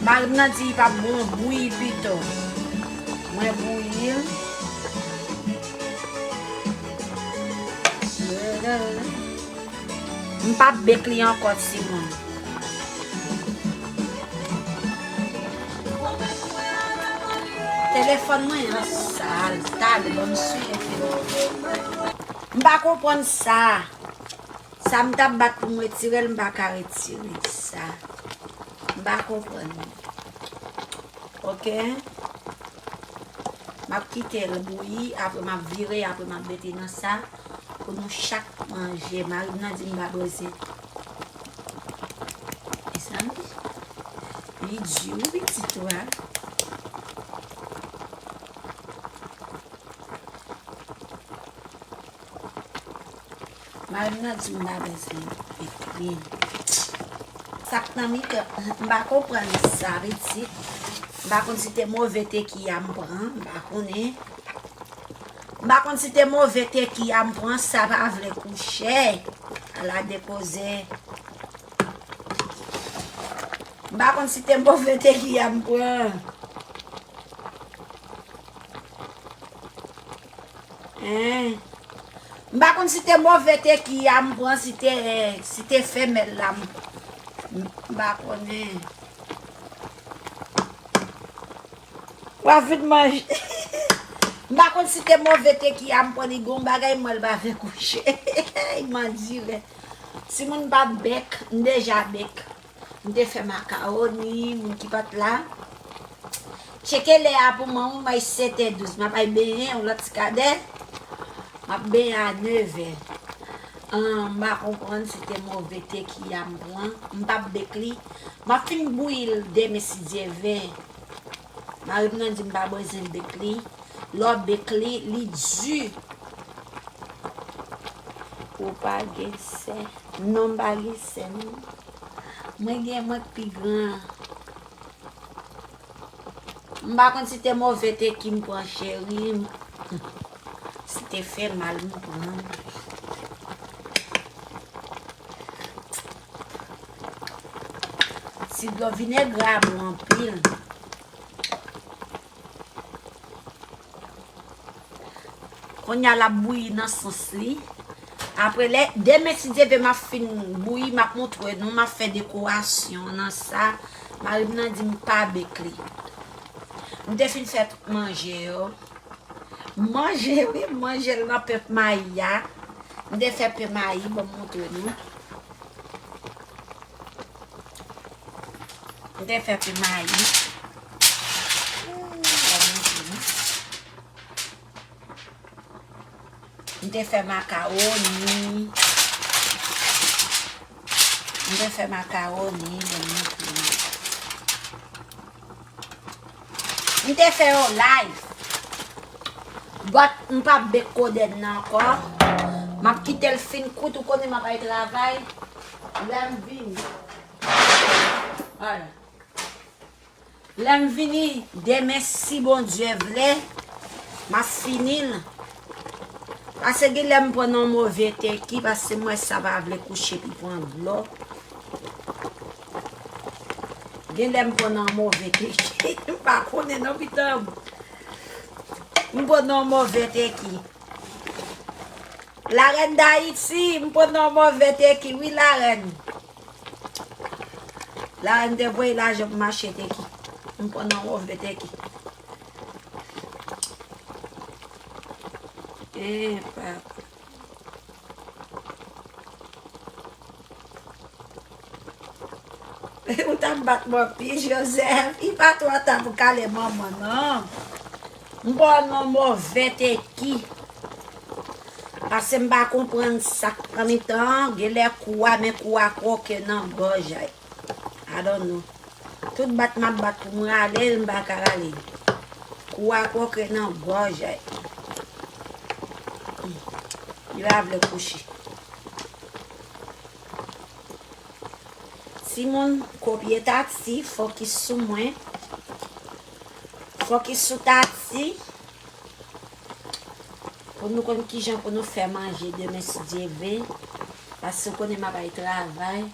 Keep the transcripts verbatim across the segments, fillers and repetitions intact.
Mari m nan di li p ap bon, bouyi l pito. Mwen bouyi l. M p ap bake li ankò, timoun. Telefòn mwen an sal, talè, ban m swiye. M pa konprann sa. Sa m t ap bat pou m retire l, m pa ka retire sa. M pa konprann. Ok? M ap kite l bouyi, apre m ap vire, apre m ap mete nan sa pou nou chak manje. Mari m nan di m pa bezwen. Mezanmi, li di wi pitit ou a. Mari m nan di m pa bezwen ekri. Sa k nan mitan, m pa konprann sa, pitit. M pa konn si te move teki a m pran, m pa konnen. M pa konn si te move teki a m pran, sa pa vle kouche. Ala de koze. M pa konn si te move teki a m pran. Hein. M pa konn si te move teki a m pran, si te, si te femèl la m, m pa konnen. W ap vin manje. M pa konn si te move teki a m pran, li gon bagay mwen l pa vle kouche. M andire. Si moun pa bake, m deja bake. M te fè makawoni, moun ki pa t la. Tcheke lè a pou mwen, wi, m ay sèt è douz. M ap ay benyen yon lòt ti kadè. M ap benyen a nevè. An, m pa konprann si te move teki a m pran. M p ap bake li. M ap fin bouyi l demen si Dye vle. Mari m nan di m pa bezwen bake li. Lè w bake li, li di. Ou pa gen sè. Non, m pa gen sè, non. Mwen gen mwen k pi gran. M pa konn si te move teki m pran, cheri. Si te fè mal m pran. Si dlo vinegra bon anpil. Kounye a l ap bouyi nan sòs li. Apre lè, demen si Dye vle m ap fin bouyi, m ap montre nou, m ap fè dekorasyon nan sa. Mari m nan di m pa bake li. M te fin fè tout manje yo. Manje, wi, m manje l nan pen mayi a. M te fè pen mayi, ban m montre nou. M te fè pen mayi. Ban m montre nou. M te fè makawoni. M te fè makawoni, ban m montre nou. M te fè yon live. But m p ap bake kodenn nan ankò. M ap kite l fin kwit, ou konnen m ap al travay. Lè m vini. Voilà. Lè m vini, demen, si Bondye vle, m ap fini l. Paske gen lè m pran nan move teki, paske m wè sa pa vle kouche pi pran dlo. Gen lè m pran nan move teki. M pa konnen non, pitanm. M pran nan move teki. Larèn Dayiti, m pran nan move teki, wi, larèn. Larèn te voye lajan pou m achte teki. M pran nan move teki. Eh, papa. Ou t ap bat mwen pi, Joseph. Li pa twò ta pou kale manman, non. M pran nan move teki. Paske m pa konprann sa k pran mitan an. Genlè kou a, men kou a kwoke nan gòj. I don't know. Tout bat m ap bat pou m rale l, m pa ka rale l. Kou a kwoke nan gòj. Li pa vle kouche. Timoun, kopye Tati, fokis sou mwen. Fokis sou Tati. Pou nou konn kijan pou nou fè manje demen, si Dye vle. Paske ou konnen m ap al travay.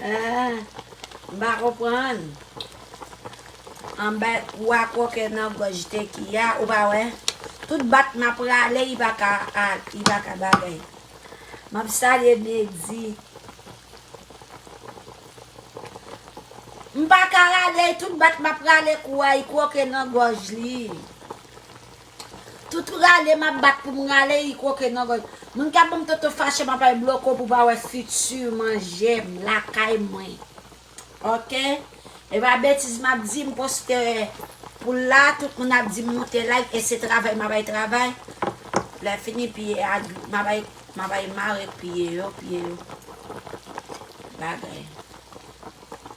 Ah, M pa konprann. Anba kou a kwòkè nan gòj te ki a, ou pa wè? Tout bat m ap rale, li pa ka al, li pa ka bagay. M ap salye Nedi. M pa ka rale, tout bat m ap rale kou a, li kwòkè nan gòj li. Tout rale m ap bat pou m rale, li kwòkè nan gòj. Moun k ap ban m toto fache, m ap al bloke w pou w pa wè fiti manje m lakay mwen. Oke? E pa betiz m ap di, m poste pou la, tout moun ap di m monte live, e se travay m ap bay travay. Lè fini, piye a, m ap bay, m ap bay mare piye yo, piye yo. Bagay.